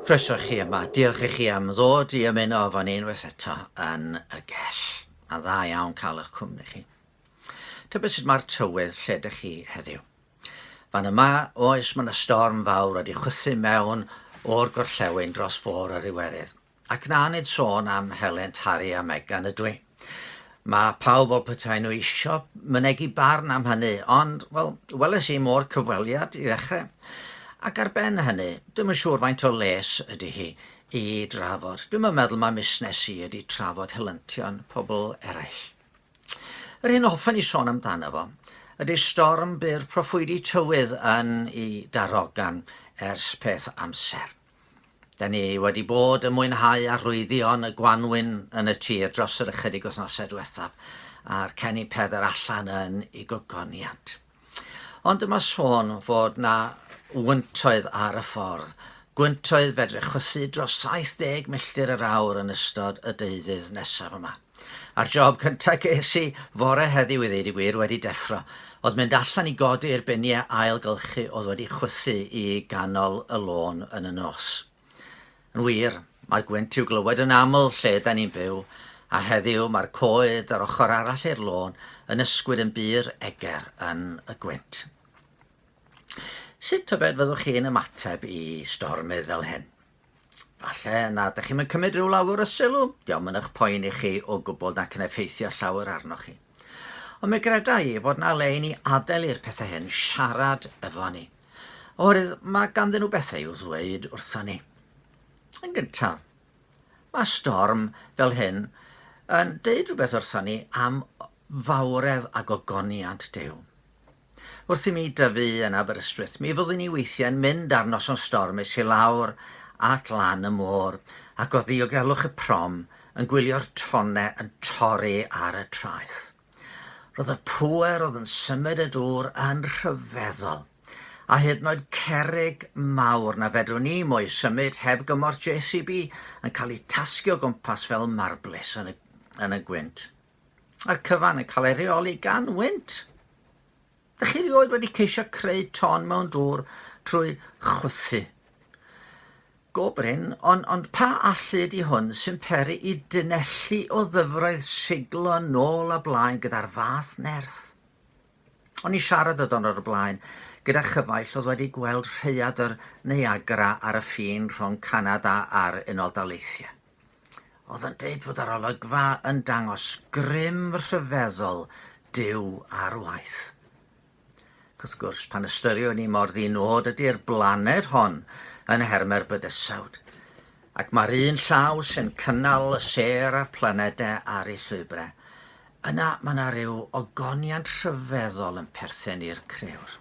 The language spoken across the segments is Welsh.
Croeso chi yma. Diolch i chi am ddod i ymuno efo ni unwaith eto yn y gell. Mae'n dda iawn cael eich cwmni chi. Tybed sut mae'r tywydd lle ydych chi heddiw? Fan yma, oes, mae yna storm fawr wedi chwythu mewn o'r gorllewin dros fôr yr Iwerydd. Ac na, nid sôn am helynt Harry a Meghan ydw i. Mae pawb fel petai nhw isio mynegi barn am hynny, ond, wel, weles i mo'r cyfweliad i ddechrau. Ac ar ben hynny, dwi'm yn siŵr faint o les ydy hi i drafod. Dwi'm yn meddwl mai musnes i ydy trafod helyntion pobl eraill. Yr hyn hoffen i sôn amdano fo ydy storm byr proffwydi tywydd yn i darogan ers peth amser. Da ni wedi bod yn mwynhau arwyddion y gwanwyn yn y tir dros yr ychydig wythnosau diwethaf, a'r Cennin Pedr allan yn ei gogoniant. Ond dyma sôn fod na wyntoedd ar y ffordd, gwyntoedd fedre chwythu dros 70 milltir yr awr yn ystod y deuddydd nesaf yma. A'r job cynta ges i fore heddiw i ddeud y gwir wedi deffro oedd mynd allan i godi'r biniau ailgylchu oedd wedi chwythu i ganol y lôn yn y nos. Yn wir, mae'r gwynt i'w glywed yn aml lle da ni'n byw, a heddiw mae'r coed ar ochr arall i'r lôn yn ysgwyd yn bur eger yn y gwynt. Sut tybed fyddwch chi'n ymateb i stormydd fel hyn? Falle na ydych chi'm yn cymryd rhyw lawer o sylw, dio'm yn eich poeni chi o gwbl nac yn effeithio llawer arnoch chi. Ond mi greda i fod 'na le i ni adael i'r pethau hyn siarad efo ni. Oherwydd mae ganddyn nhw bethau i'w ddweud wrtho ni. Yn gyntaf, mae storm fel hyn yn deud rhywbeth wrtho ni am fawredd a gogoniant Duw. Wrth i mi dyfu yn Aberystwyth, mi fyddwn i weithiau'n mynd ar noson stormus i lawr at lan y môr, ac o ddiogelwch y prom, yn gwylio'r tonnau yn torri ar y traeth. Roedd y pŵer oedd yn symud y dŵr yn rhyfeddol, a hyd yn oed cerrig mawr na fedrwn ni mo'u symud heb gymorth JCB yn cael eu tasgu o gwmpas fel marblis yn y, yn y gwynt. A'r cyfan yn cael ei reoli gan wynt. Dych chi rioed wedi ceisio creu ton mewn dŵr trwy chwythu? Go brin, ond, ond pa allu ydy hwn sy'n peri i dunelli o ddyfroedd siglo nôl a blaen gyda'r fath nerth? O'n i siarad y diwrnod o'r blaen gyda chyfaill oedd wedi gweld rhaeadr Niagara ar y ffin rhwng Canada a'r Unol Daleithiau. Oedd yn deud fod yr olygfa yn dangos grym rhyfeddol Duw ar waith. Ac wrth gwrs, pan ystyriwn ni mor ddi-nod ydy'r blaned hon yn nhermau'r bydysawd, ac mae'r un llaw sy'n cynnal y sêr a'r planedau ar eu llwybrau, yna mae yna ryw ogoniant rhyfeddol yn perthyn i'r crëwr.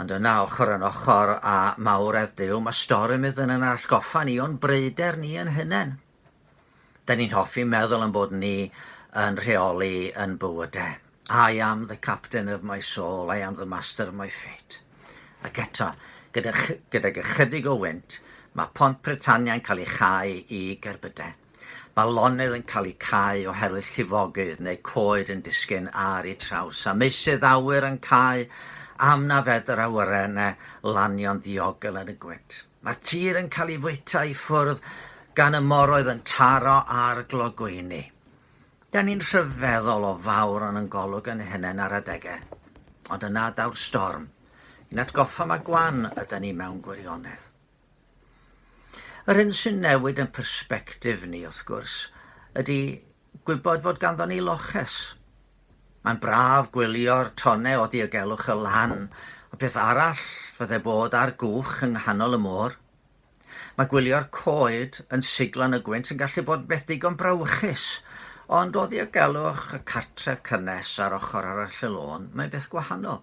Ond yna, ochr yn ochr â mawredd Duw, mae stormydd yn yn atgoffa ni o'n breuder ni yn hunain. Da ni'n hoffi meddwl yn bod ni yn rheoli yn bywydau. I am the captain of my soul, I am the master of my fate. Ac eto, gyda, gydag ychydig o wynt, mae Pont Britannia'n cael ei chau i gerbydau. Mae lonydd yn cael eu cau oherwydd llifogydd neu coed yn disgyn ar eu traws, a meysydd awyr yn cau am na fedr awyrennau lanio'n ddiogel yn y gwynt. Mae'r tir yn cael ei fwyta i ffwrdd gan y moroedd yn taro ar glogwyni. Da ni'n rhyfeddol o fawr yn yn golwg yn hunain ar adegau, ond yna daw'r storm i'n atgoffa ma gwan yda ni mewn gwirionedd. Yr hyn sy'n newid yn persbectif ni, wrth gwrs, ydy gwybod fod ganddo ni loches. Mae'n braf gwylio'r tonnau o ddiogelwch y lan, ond peth arall fydde bod ar gwch yng nghanol y môr. Mae gwylio'r coed yn siglo yn y gwynt yn gallu bod yn beth digon brawychus, ond o ddiogelwch y cartref cynnes ar ochr arall y lôn, mae'n beth gwahanol.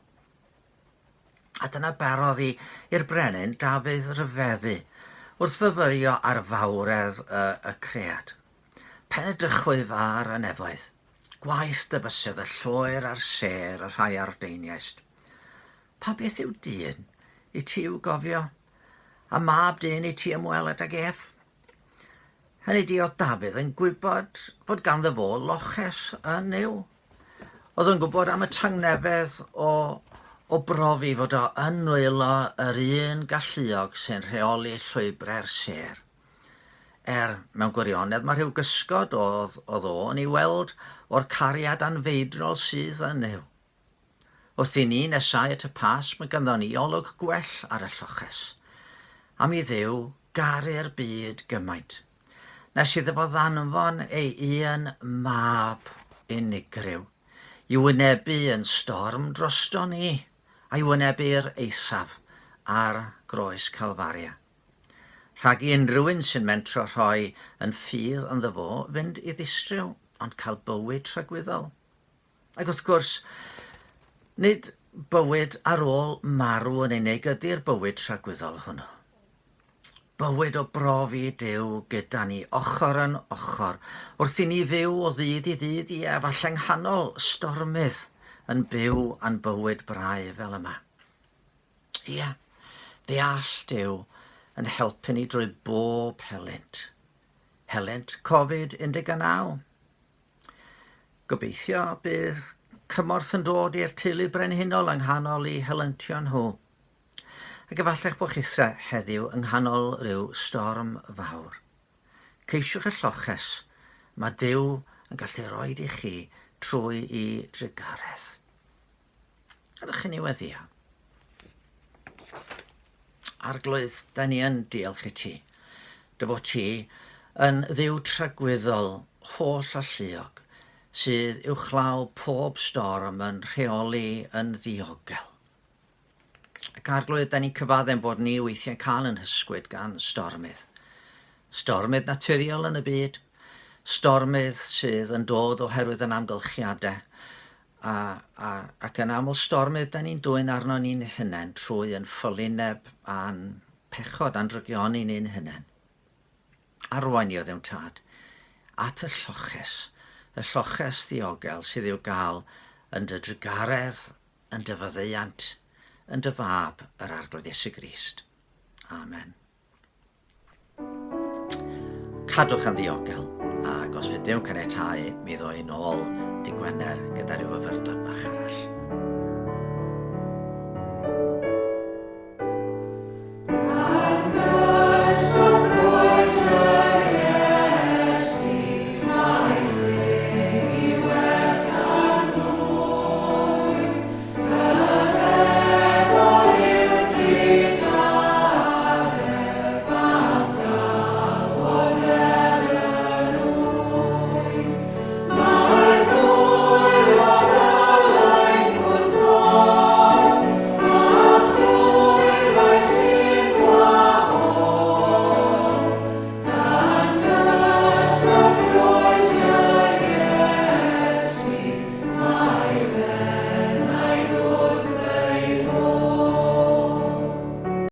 A dyna barodd i i'r brenin Dafydd ryfeddu wrth fyfyrio ar fawredd y, y cread. Pen edrychwyf ar y nefoedd, gwaith dy fysedd y lloer a'r sêr y rhai ardeiniaist. Pa beth yw dyn i ti i'w gofio, a mab dyn i ti ymweled ag ef? Hynny di, oedd Dafydd yn gwybod fod ganddo fo loches yn Nuw. Oedd yn gwybod am y tangnefedd o, O brofi fod o yn nwylo yr un galluog sy'n rheoli llwybrau'r sêr. Er, mewn gwirionedd, mae rhyw gysgod oedd, oedd o yn ei weld o'r cariad anfeidrol sydd yn Nuw. Wrth i ni nesáu at y Pasg mae ganddo ni olwg gwell ar y lloches. Am i Dduw garu'r byd gymaint, nes iddo fo ddanfon ei un mab unigryw i wynebu yn storm drosto ni, a'i wynebu'r eithaf ar groes Calfaria. Rhag i unrhyw un sy'n mentro rhoi yn ffydd ynddo fo fynd i ddistryw, ond cael bywyd tragwyddol. Ac wrth gwrs, nid bywyd ar ôl marw yn unig ydy'r bywyd tragwyddol hwnnw. Bywyd o brofi Duw gyda ni ochr yn ochr, wrth i ni fyw o ddydd i ddydd, ie, falle nghanol stormydd yn byw a'n bywyd brau fel yma. Ie, fe all Duw yn helpu ni drwy bob helynt. Helynt Covid-19. Gobeithio bydd cymorth yn dod i'r teulu brenhinol yng nghanol i helyntion nhw. Ac efallai'ch bod chithe heddiw yng nghanol rhyw storm fawr. Ceisiwch y lloches mae Duw yn gallu roed i chi trwy i drugaredd. Ydych chi'n ei weddio? Arglwydd, da ni yn diolch i ti. Dy fod ti yn Dduw tragwyddol, holl alluog, sydd uwchlaw pob storm yn rheoli yn ddiogel. Ac Arglwydd, da ni'n cyfadde'n bod ni weithiau'n cael yn hysgwyd gan stormydd. Stormydd naturiol yn y byd, stormydd sydd yn dod oherwydd yn amgylchiadau, a, a, ac yn aml stormydd da ni'n dwyn arno ni'n hunain trwy yn ffolineb a'n pechod a'n drygioni ni'n hunain. Arwain ni o ddewn tad at y lloches, y lloches ddiogel sydd i'w gael yn dy drugaredd yn dy faddeuant, yn dy fab, yr Arglwydd Iesu Grist. Amen. Cadwch yn ddiogel, ac os fydd Duw'n caniatáu, mi ddo i nôl dy Gwener gyda rhyw fyfyrdod bach arall.